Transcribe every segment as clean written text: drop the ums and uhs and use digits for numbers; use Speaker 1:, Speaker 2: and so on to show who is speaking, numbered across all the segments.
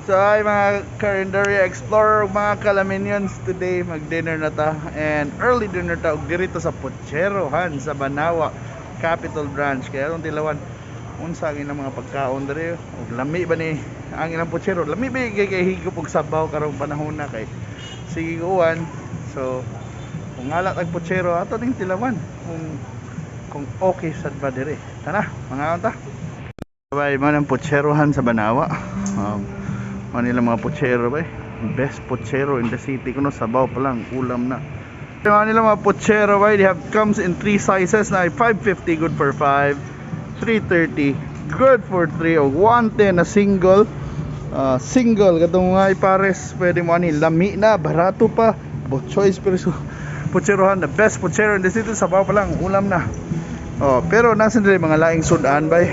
Speaker 1: So ay mga Carinderia Explorer ug mga Kalaminions, today mag-dinner na ta and early dinner ta og diri to sa Putcherohan sa Banawa Capital Branch. Kaya atong tilawan unsa ang ilang mga pagkaon diri ug lami ba ni ang ilang puchero, lami ba kay higop og sabaw karong panahon na kay sige uwan. So kung ngala tag puchero, ato ning tilawan kung okay sad ba diri. Tara, mga ta. Bay man ang putcherohan sa Banawa. Ano nila mga puchero bay? Best puchero in the city kuno, sabaw pa lang ulam na. Mga nila mga puchero bay, they have comes in three sizes na 550 good for 5, 330 good for 3 o 110 na single. Single katong mga ipares pwede mo ani, lami na, barato pa. Both choice pero so pucherohan, the best puchero in the city, sabaw pa lang ulam na. Oh, pero nasa nila mga laing sudan bay.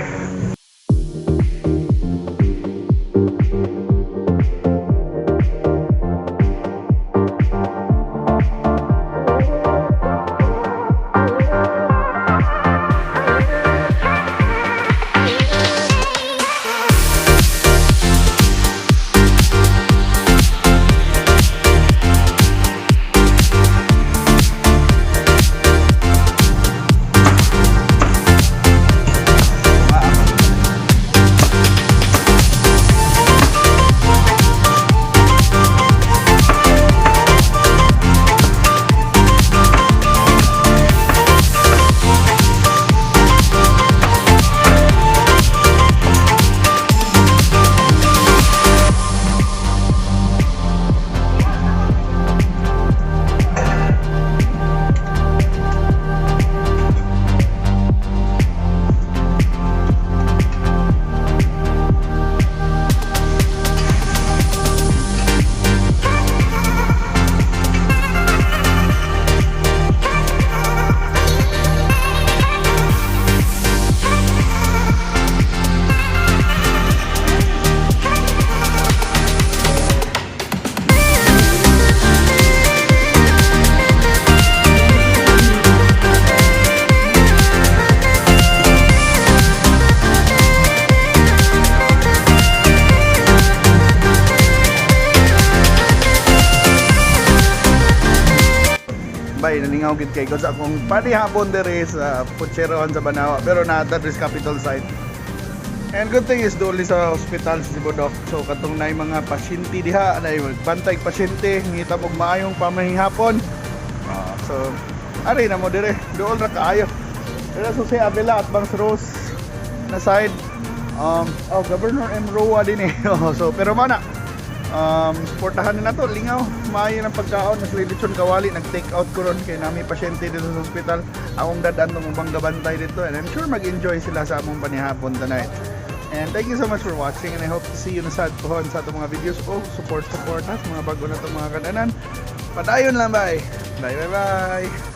Speaker 1: Bay, nalingaw gid kay ko sa akong panihapon diri sa Putcherohan sa Banawa, pero naa diri sa capital site. And good thing is doon sa hospital sa Cebu Doc. So katong naay mga pasyente diha, naay magbantay pasyente, ngita og maayong pamahihapon. Ah, so ari na mo dire, dool ra kaayo. Pero sa Jose Avila at Bangs Rose na side, oh, Governor M. Roa din eh. Oh, so pero mana suportahan na to, lingaw, maayo ng pagkaon, mas lechon kawali, nag-take out ko ron kay nami pasyente dito sa ospital. Akong dadaan tong ubang gabantay dito and I'm sure mag-enjoy sila sa among panihapon tonight. And thank you so much for watching and I hope to see you na sad pohon sa atong mga videos. Oh, support support ha, sa mga bago na itong mga kadanan. Padayon lang, bye. Bye bye bye.